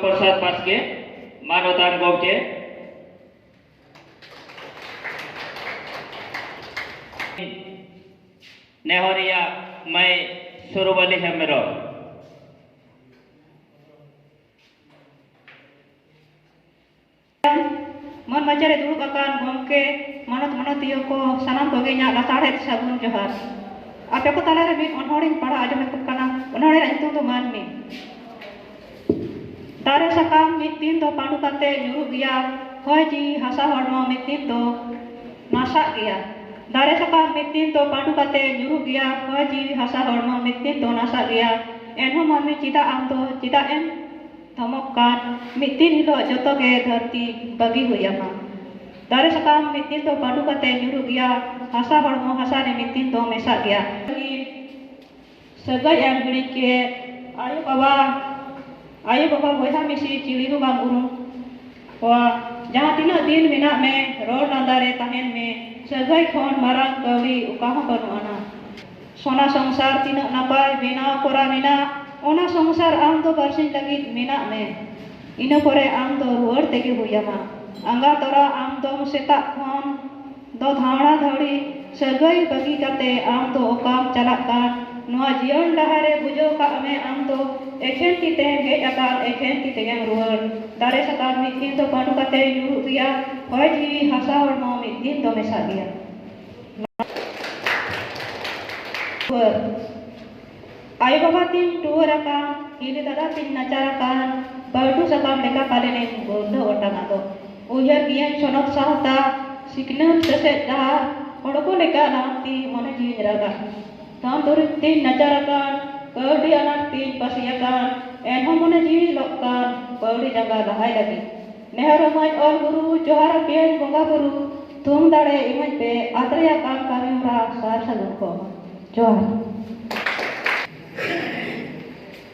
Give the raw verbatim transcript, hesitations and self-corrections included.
ᱯᱨᱚᱥᱟᱫᱽ ᱵᱟᱥᱠᱮ, ᱢᱟᱱᱚᱛᱟᱱ ᱜᱚᱢᱠᱮ᱾ ᱱᱮᱦᱚᱨᱤᱭᱟ ᱢᱟᱹᱭ ᱥᱩᱨᱩᱵᱟᱞᱤ ᱦᱮᱢᱵᱨᱚᱢ᱾ ᱢᱚᱱ ᱢᱟᱪᱟᱨᱮ ᱫᱩᱲᱩᱵ ᱟᱠᱟᱱ ᱜᱚᱢᱠᱮ, ᱢᱟᱱᱚᱛ ᱢᱟᱱᱚᱛᱤᱭᱟᱹ ᱠᱚ, ᱥᱟᱱᱟᱢ ᱠᱚᱜᱮ ᱤᱧᱟᱹᱜ ᱞᱟᱥᱟᱲᱦᱮᱫ ᱥᱟᱹᱜᱩᱱ ᱡᱚᱦᱟᱨ᱾ ᱟᱯᱮ ᱠᱚ ᱛᱟᱞᱟᱨᱮ ᱢᱤᱫ ᱚᱱᱚᱬᱦᱮᱧ ᱯᱟᱲᱦᱟᱣ ᱟᱸᱡᱚᱢ ᱟᱯᱮ ᱠᱟᱱᱟ᱾ ᱚᱱᱚᱬᱦᱮ ᱨᱮᱱᱟᱜ ᱧᱩᱛᱩᱢ ᱫᱚ ᱢᱟᱹᱱᱢᱤ᱾ ᱫᱟᱨᱮ ᱥᱟᱠᱟᱢ ᱢᱤᱫ ᱫᱤᱱ ᱫᱚ ᱯᱟᱹᱰᱩ ᱠᱟᱛᱮ ᱧᱩᱨᱩᱜ ᱜᱮᱭᱟ, ᱦᱚᱭ ᱡᱤᱣᱤ ᱦᱟᱥᱟ ᱦᱚᱲᱢᱚ ᱢᱤᱫ ᱫᱤᱱ ᱫᱚ ᱱᱟᱥᱟᱜ ᱜᱮᱭᱟ᱾ ᱫᱟᱨᱮ ᱥᱟᱠᱟᱢ ᱢᱤᱫ ᱫᱤᱱ ᱫᱚ ᱯᱟᱹᱰᱩ ᱠᱟᱛᱮ ᱧᱩᱨᱩᱜ ᱜᱮᱭᱟ, ᱦᱚᱭ ᱡᱤᱣᱤ ᱦᱟᱥᱟ ᱦᱚᱲᱢᱚ ᱢᱤᱫ ᱫᱤᱱ ᱫᱚ ᱱᱟᱥᱟᱜ ᱜᱮᱭᱟ᱾ ᱮᱱᱦᱚᱸ ᱢᱟᱹᱱᱢᱤ ᱪᱮᱫᱟᱜ ᱟᱢ ᱫᱚ, ᱪᱮᱫᱟᱜ ᱮᱢ ᱫᱷᱚᱢᱚᱠ ᱠᱟᱱ? ᱢᱤᱫ ᱫᱤᱱ ᱦᱤᱞᱳᱜ ᱡᱚᱛᱚ ᱜᱮ ᱫᱷᱟᱹᱨᱛᱤ ᱵᱟᱹᱜᱤ ᱦᱩᱭ ᱟᱢᱟ᱾ ᱫᱟᱨᱮ ᱥᱟᱠᱟᱢ ᱢᱤᱫ ᱫᱤᱱ ᱫᱚ ᱯᱟᱹᱰᱩ ᱠᱟᱛᱮ ᱧᱩᱨᱩᱜ ᱜᱮᱭᱟ, ᱦᱟᱥᱟ ᱦᱚᱲᱢᱚ ᱦᱟᱥᱟ ᱨᱮ ᱢᱤᱫ ᱫᱤᱱ ᱫᱚ ᱢᱮᱥᱟᱜ ᱜᱮᱭᱟ᱾ ᱥᱟᱹᱜᱟᱹᱭ ᱮᱢ ᱦᱤᱲᱤᱧ ᱠᱮᱫ᱾ ᱟᱭᱳ ᱵᱟᱵᱟ, ᱟᱭᱳ ᱵᱟᱵᱟ, ᱵᱚᱭᱦᱟ ᱢᱤᱥᱤ ᱪᱤᱞᱤ ᱦᱚᱸ ᱵᱟᱢ ᱩᱨᱩᱢ ᱠᱚᱣᱟ᱾ ᱡᱟᱦᱟᱸ ᱛᱤᱱᱟᱹᱜ ᱫᱤᱱ ᱢᱮᱱᱟᱜ ᱢᱮ, ᱨᱚᱲ ᱞᱟᱸᱫᱟ ᱨᱮ ᱛᱟᱦᱮᱱ ᱢᱮ᱾ ᱥᱟᱹᱜᱟᱹᱭ ᱠᱷᱚᱱ ᱢᱟᱨᱟᱝ ᱠᱟᱹᱣᱰᱤ ᱚᱠᱟ ᱦᱚᱸ ᱵᱟᱹᱱᱩᱜ ᱟᱱᱟ᱾ ᱥᱚᱱᱟ ᱥᱚᱝᱥᱟᱨ ᱛᱤᱱᱟᱹᱜ ᱱᱟᱯᱟᱭ ᱵᱮᱱᱟᱣ ᱠᱚᱨᱟ ᱢᱮᱱᱟᱜ, ᱚᱱᱟ ᱥᱚᱝᱥᱟᱨ ᱟᱢ ᱫᱚ ᱵᱟᱨᱥᱤᱧ ᱞᱟᱹᱜᱤᱫ ᱢᱮᱱᱟᱜ ᱢᱮ᱾ ᱤᱱᱟᱹ ᱯᱚᱨᱮ ᱟᱢ ᱫᱚ ᱨᱩᱣᱟᱹᱲ ᱛᱮᱜᱮ ᱦᱩᱭ ᱟᱢᱟ᱾ ᱟᱸᱜᱟ ᱛᱚᱨᱟ ᱟᱢ ᱫᱚᱢ ᱥᱮᱛᱟᱜ ᱠᱷᱚᱱ ᱫᱚ ᱫᱷᱟᱣᱲᱟ ᱫᱷᱟᱣᱲᱤ ᱥᱟᱹᱜᱟᱹᱭ ᱵᱟᱹᱜᱤ ᱠᱟᱛᱮ ᱟᱢ ᱫᱚ ᱚᱠᱟᱢ ᱪᱟᱞᱟᱜ ᱠᱟᱱ? ᱱᱚᱣᱟ ᱡᱤᱭᱚᱱ ᱰᱟᱦᱟᱨ ᱨᱮ ᱵᱩᱡᱷᱟᱹᱣ ᱠᱟᱜ ᱢᱮ, ᱟᱢ ᱫᱚ ᱮᱠᱷᱮᱱ ᱛᱤ ᱛᱮᱢ ᱦᱮᱡ ᱟᱠᱟᱱ, ᱮᱠᱷᱮᱱ ᱛᱤ ᱛᱮᱜᱮᱢ ᱨᱩᱣᱟᱹᱲ᱾ ᱫᱟᱨᱮ ᱥᱟᱠᱟᱢ ᱢᱤᱫ ᱫᱤᱱ ᱫᱚ ᱯᱟᱹᱰᱩ ᱠᱟᱛᱮ ᱧᱩᱨᱩᱜ ᱜᱮᱭᱟ, ᱦᱚᱭ ᱡᱤᱣᱤ ᱦᱟᱥᱟ ᱦᱚᱲᱢᱚ ᱢᱤᱫ ᱫᱤᱱ ᱫᱚ ᱢᱮᱥᱟᱜ ᱜᱮᱭᱟ᱾ ᱟᱭᱳ ᱵᱟᱵᱟ ᱛᱤᱧ ᱴᱩᱣᱟᱹᱨ ᱟᱠᱟᱱ, ᱦᱤᱞᱤ ᱫᱟᱫᱟ ᱛᱤᱧ ᱱᱟᱪᱟᱨ ᱟᱠᱟᱱ, ᱵᱟᱹᱨᱰᱩ ᱥᱟᱠᱟᱢ ᱞᱮᱠᱟ ᱯᱟᱞᱮᱱᱮᱢ ᱜᱩᱨᱫᱷᱟᱹ ᱚᱴᱟᱝ ᱟᱫᱚᱜ᱾ ᱩᱭᱦᱟᱹᱨ ᱜᱤᱭᱟᱹᱧ ᱥᱚᱱᱚᱛ ᱥᱟᱶᱛᱟ, ᱥᱤᱠᱷᱱᱟᱹᱛ ᱥᱮᱪᱮᱫ ᱰᱟᱦᱟᱨ, ᱦᱚᱲ ᱠᱚ ᱞᱮᱠᱟ ᱞᱟᱦᱟᱱᱛᱤ ᱢᱚᱱᱮ ᱡᱤᱣᱤᱧ ᱨᱟᱜᱟ᱾ ᱫᱷᱚᱱ ᱫᱩᱨᱤᱵ ᱛᱤᱧ ᱱᱟᱪᱟᱨ ᱟᱠᱟᱱ, ᱠᱟᱹᱣᱰᱤ ᱟᱱᱟᱴ ᱛᱤᱧ ᱯᱟᱹᱥᱤ ᱟᱠᱟᱱ, ᱮᱱᱦᱚᱸ ᱢᱚᱱᱮ ᱡᱤᱣᱤ ᱞᱚᱜ ᱠᱟᱱ, ᱯᱟᱹᱣᱲᱤ ᱡᱟᱸᱜᱟ ᱞᱟᱦᱟᱭ ᱞᱟᱹᱜᱤᱫ᱾ ᱱᱮᱦᱚᱨ ᱟᱢᱟᱧ ᱚᱞ ᱜᱩᱨᱩ, ᱡᱚᱦᱟᱨ ᱟᱯᱮᱭᱟᱹᱧ ᱵᱚᱸᱜᱟ ᱵᱩᱨᱩ, ᱛᱷᱩᱢ ᱫᱟᱲᱮ ᱤᱢᱟᱹᱧ ᱯᱮ, ᱟᱛᱨᱮᱭᱟᱜ ᱠᱟᱱ ᱠᱟᱹᱢᱤ ᱦᱚᱨᱟ ᱥᱟᱨ ᱥᱟᱹᱜᱩᱱ ᱠᱚ᱾ ᱡᱚᱦᱟᱨ᱾